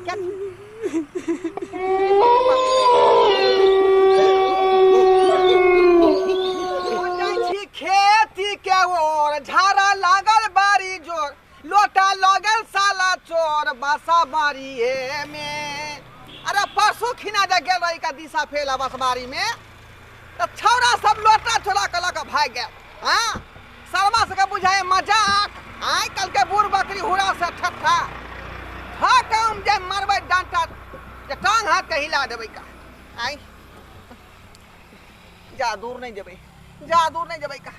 क्या छी खेती के ओर झाड़ा लागल बारी जोर लोटा लागल साला चोर बासा बारी में। अरे परसों खिना जे गेल रही का दिशा फेला बसबारी में तो छौड़ा सब लोटा छोड़ा के लऽ के भागि गेल। हाँ सरवा सबके बुझाए मजाक। आइ काल्हि के बूढ़ बकरी हुरा से ठट्ठा हाँ काम जे मारबै डांटा जे टांग हाथ के हिला देबै का। आइ जा दूर नहीं जेबै, जा दूर नहीं जेबै का।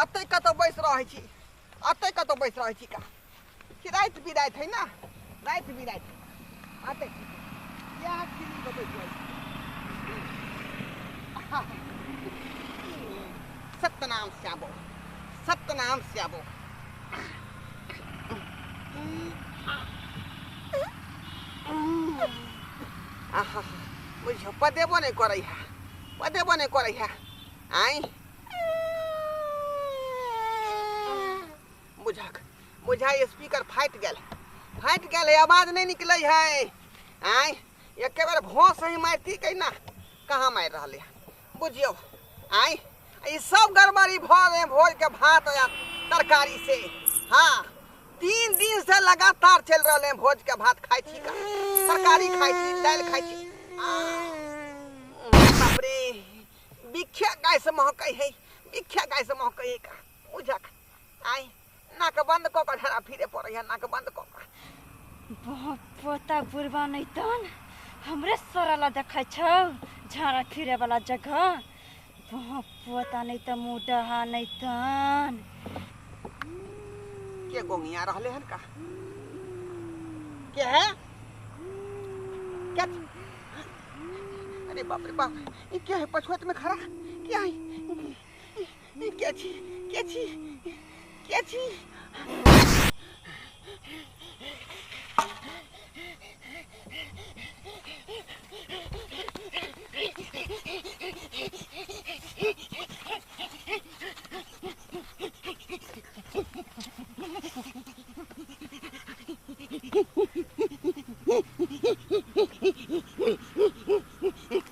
अतै कतौ बैस रहै छी, अतै कतौ बैस रहै छी का कि राति बिराति है ना, राति बिराति अतै इएह खिली पर बैस रहै छी। सत्यनाम श्याबो, सत्यनाम श्याबो। आहा बुझियौ पदेबो नहि करै है, पदेबो नहि करै है। आइ बुझक बुझाइ स्पीकर फाटि गेल, फाटि गेल है, आवाज नहीं निकलै है। आइ एके बेर भोंस ही मारती कै ना कहाँ मारि रहलै है बुझियौ। आइ ई सब गड़बड़ी भऽ गेलै भोज के भात या तरकारी से। हाँ 3 दिन से लगातार चलि रहल है भोज के भात खाइ छी का, तरकारी खाइ छी, दालि खाइ छी। बाप रे बिख्या गाय से महकै है, बिख्या गाय से महकै है का बुझक। आइ नाक बंद कऽ कऽ झड़ा फिरे पड़ै है, नाक बंद कऽ कऽ। बहुत पोता बुढ़बा नहीं तन हमरे सरला देखै छौ झाड़ा फिरे वाला जगह। बहुत पोता नहीं त मुँह डहा नहीं तन। के गोंगिया रहले हन का के है क्या? अरे बाप रे बाप, ये क्या है पछुआत में खड़ा क्या है? ये क्या छी, क्या छी, क्या छी?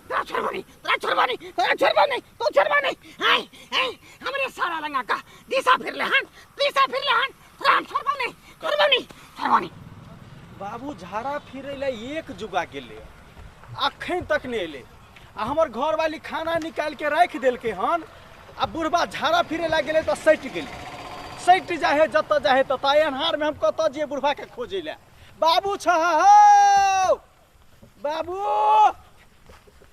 तोरा छोड़बो नहीं, तोरा छोड़बो नहीं, तोरा छोड़बो नहीं, तू छोड़बो नहीं। आय आय हमरे सारा लंगा का दिशा फिरले हन, दिशा फिरले हन, तोरा हम छोड़बो नहीं, छोड़बो नहीं, छोड़बो नहीं। बाबू झाड़ा फिरे ला एक जुगा गेले अखन तक नहीं एले। आ हमर घर वाली खाना निकाल के राखि देलकै हन। आ बुढ़बा झाड़ा फिरे ला गेलै तऽ सटि गेलै, सटि जाइ है जतऽ जाइ है ततऽ। अन्हार में हम कतऽ जियै बुढ़बा के खोजै ला। बाबू छह हौ बाबू,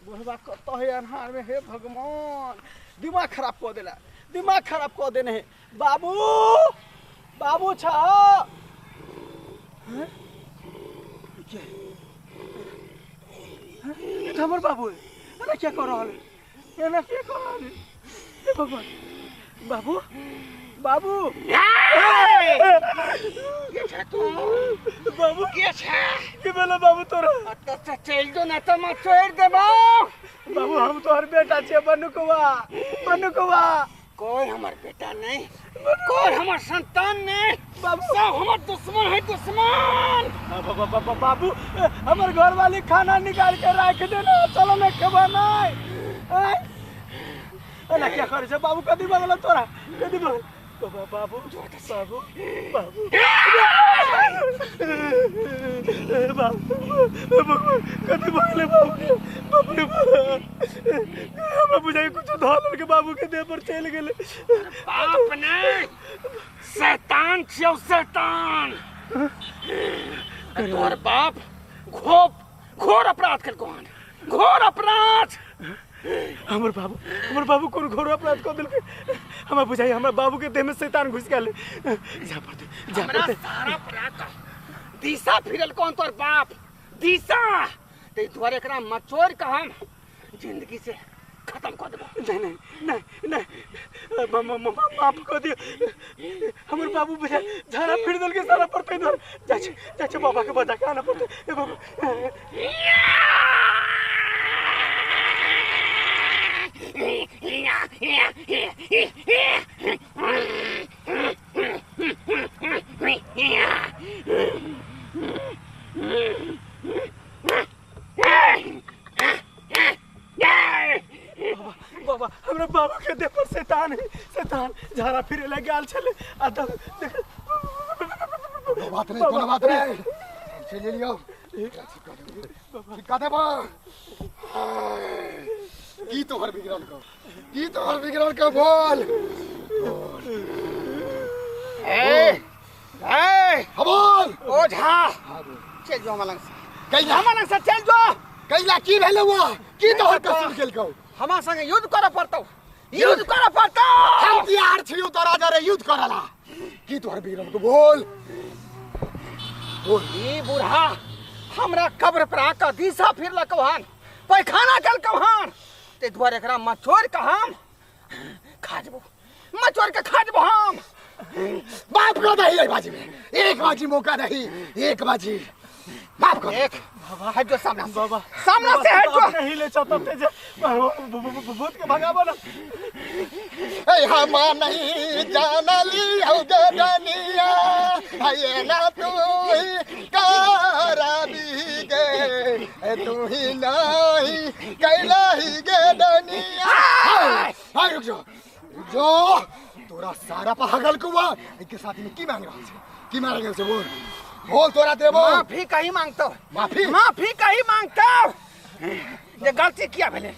बुढ़बा कतऽ है अन्हार में? हे भगवान दिमाग खराब कऽ देला, दिमाग खराब कऽ देने है। बाबू बाबू छह हमर बाबू है। अरे क्या कर रहल है, एना क्या कर रहल है? हे भगवान बाबू बाबू के छे तू बाबू के छे? के भेलो बाबू तोरा? अतऽ से चलि जो ना तऽ मचोड़ि देबौ। बाबू हम तोहर बेटा छियै बनुकवा, बनुकवा। कोई हमर बेटा नहीं, कोई हमर संतान नहीं बाबू, सब हमर दुश्मन है दुश्मन। बाबू हमर घर वाली खाना निकाल के राख देना, चलो ना खेबा नहीं। एना क्या करै छै बाबू? कदी बगल तोरा, कदी बगल बाबू बाबू बाबू बाबू कदी बगल बाबू के। बाबू रे हमरा बुझाइ कुछ धऽ के बाबू के देह पर चलि गेलै। बाप नहीं शैतान छियौ शैतान। तोहर बाप घोप घोर अपराध केलकौ हन, घोर अपराध। हमर बाबू, हमर बाबू कोन घोर अपराध कऽ देलकै? हमरा बुझाइ हमरा बाबू के देह में शैतान घुसि गेलै। जा पड़तै, जा पड़तै। सारा अपराध दिशा फिरल कौन तोहर बाप दिशा, ताहि दुआरे एकरा मचोड़ि कऽ हम जिंदगी से खत्म कऽ देबौ। नहीं नहीं नहीं नहीं माफ कऽ दियौ। हमर बाबू बुझाइ झाड़ा फिर देलकै सारा पड़तै। जाइ छै, जाइ छै बाबा के बजा के आनऽ पड़तै। हे बाबू बाबू के देह पर शैतान है, शैतान झाड़ा फिरे लग गेल छले आ देख। कोनो बात नहीं, कोनो बात नहीं, चले लियो, ठीक कर देबो। की तोहर बिगड़ल को, की तोहर बिगड़ल को बोल। ए ए बोल ओझा, चल जो हमरा लग से, कैला हमरा लग से चल जो। कैला की भेल हुआ, की तोहर कसूर केल को? हमरा संगे युद्ध करऽ पड़तौ, युद्ध करऽ पड़तौ। हम तैयार छियौ तोरा जरे युद्ध करला। की तोहर बिगड़ल को बोल बोल। ई बूढ़ा हमरा कब्र पर आके दिशा फिरलकौ हन, पैखाना केलकौ हन, ताहि दुआरे एकरा मचोड़ के हम खा जेबौ, मचोड़ के खा जेबौ हम। माफ कर दही एक बाजी में, एक बाजी मौका दही, एक बाजी माफ कर। एक हट जो सामना से, बाबा सामना से हट जो। नहीं ले चाहता थे जे भूत के भगाबो ना। ए हम नहीं जानली हो गनिया, हे ना तू ही कराबी गे, ए तू ही नहीं कैला ही गे दुनिया। हाय रुक जो, रुक जो, तोरा सारा पागल कुआ के साथ में की मांग रहल छै, की मांग रहल छै बोल बोल। तोरा देबो माफी कहीं मांगतो, माफी माफी कहीं मांगतो जे गलती किया भेले,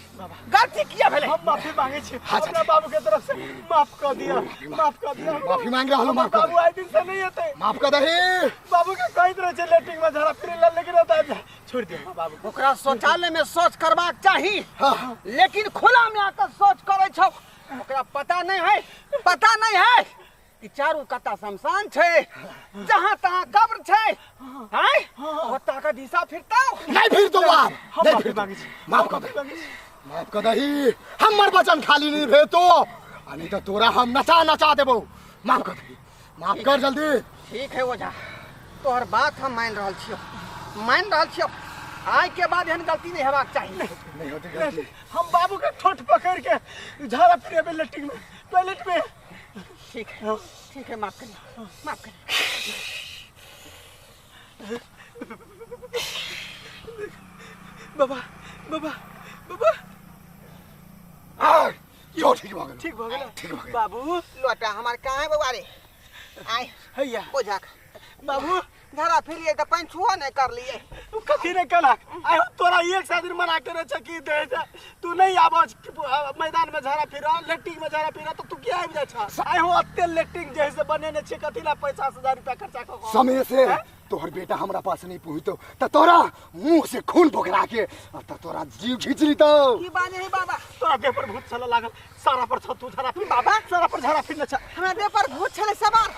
गलती किया भेले। हम माफी मांगे छी अपना बाबू के तरफ से, माफ कर दिया, माफ कर दिया। माफी मांग रहल, माफ कर बाबू आइ दिन से नहीं हेतै, माफ कर दही। बाबू के कहैत रहे छै लेट्रिन में झाड़ा फिरे ला, लेकिन ओतऽ छोड़ दिया बाबू। ओकरा शौचालय में शौच करबाक चाही, लेकिन खुला में आकर शौच करै छौ, ओकरा पता नहीं है, पता नहीं है कि चारू कत्ता शमशान छै, जहाँ तहाँ कब्र छै, हैं ओतऽ के दिशा फिरतौ नहीं फिरतौ बाप, हम नहीं माफी फिरतौ। मांगे छी, माफ कर दे, माफ कर दही, हमर वचन खाली नहीं भेतो, आ नहीं तो तोरा हम नचा नचा देबो। माफ कर दही, माफ कर जल्दी। ठीक है ओझा, तोहर बात हम मान रहल छियौ, मान रहल छियौ। आइ के बाद एहन गलती नहीं हेबाक चाही। नहीं होती गलती। हम बाबू के ठोठ पकड़ के झाड़ा फिरेबे लेट्रिन में, टॉयलेट में। ठीक है, ठीक है, माफ करियो, माफ करियो। बाबा बाबा बाबा आ यो ठीक भ गेल, ठीक भ गेल, ठीक भ गेल। बाबू लोटा हमार कहाँ है बौआ रे? आइ हैया ओझा बाबू झाड़ा फिरिए तऽ पानि छुओ नहीं कर लिए। कथी नहीं कलक? आइ हम तोरा एक साथ मना के रहे कि दे तू नहीं आबऽ मैदान में झाड़ा फिरा, लेट्रिन में झाड़ा फिरा, तो तू किया आबि जाइ छह? आइ हम अते लेट्रिन जे से बनेने छियै, कथी ला 50,000 रुपया खर्चा कऽ कऽ। समय से तोहर बेटा हमरा पास नहीं पहुँचतो त तोरा मुंह से खून पोखरा के त तोरा जीव खींच लीतो। की बात है बाबा? तोरा देह पर भूत छल लागल, सारा पर छौ तू झाड़ा फिर। बाबा सारा पर झाड़ा फिरने छ, हमरा देह पर भूत छलै सवार।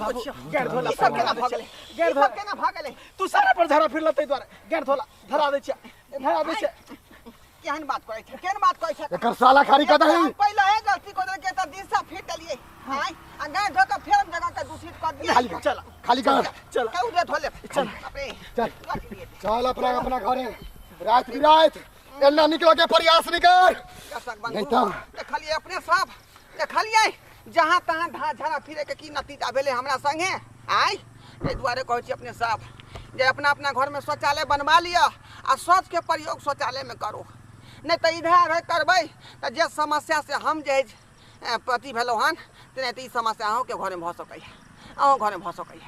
बाबू गैर धोला ई सब केना भऽ गेलै, गैर ई सब केना भऽ गेलै? तू सारा पर झाड़ा फिरल तै दुआरे गैर धोला धरा दै छियै, धरा दै छियै। केहन बात करै छै, केहन बात करै छै? एकर साला खारी कऽ दही। पहिले हे गलती कऽ देलकै तऽ दिशा फिर देलियै, आइ आ गाय धो कऽ फेर जगह के दूषित कऽ दियै। खाली कर, चल खाली कर, चल केहू दे धो ले, चल बाप रे, चल चल अपना अपना घरे। रात बिरात एना निकल के प्रयास नहीं कर, नहीं तो देखलियै अपने सब देखलियै जहाँ तहाँ झाड़ा फिरे के की नतीजा भेलै हमरा संगे। आइ एहि दुआरे कहै छी अपने सब जे अपना अपना घर में शौचालय बनवा लिअ आ शौच के प्रयोग शौचालय में करू, नहीं तऽ इधर रह करबै तऽ जे समस्या से हम जे प्रति भेलहुँ हन, नहि तऽ ई समस्या अहूँके घरमे भऽ सकैए, अहूँ घरमे भऽ सकैए।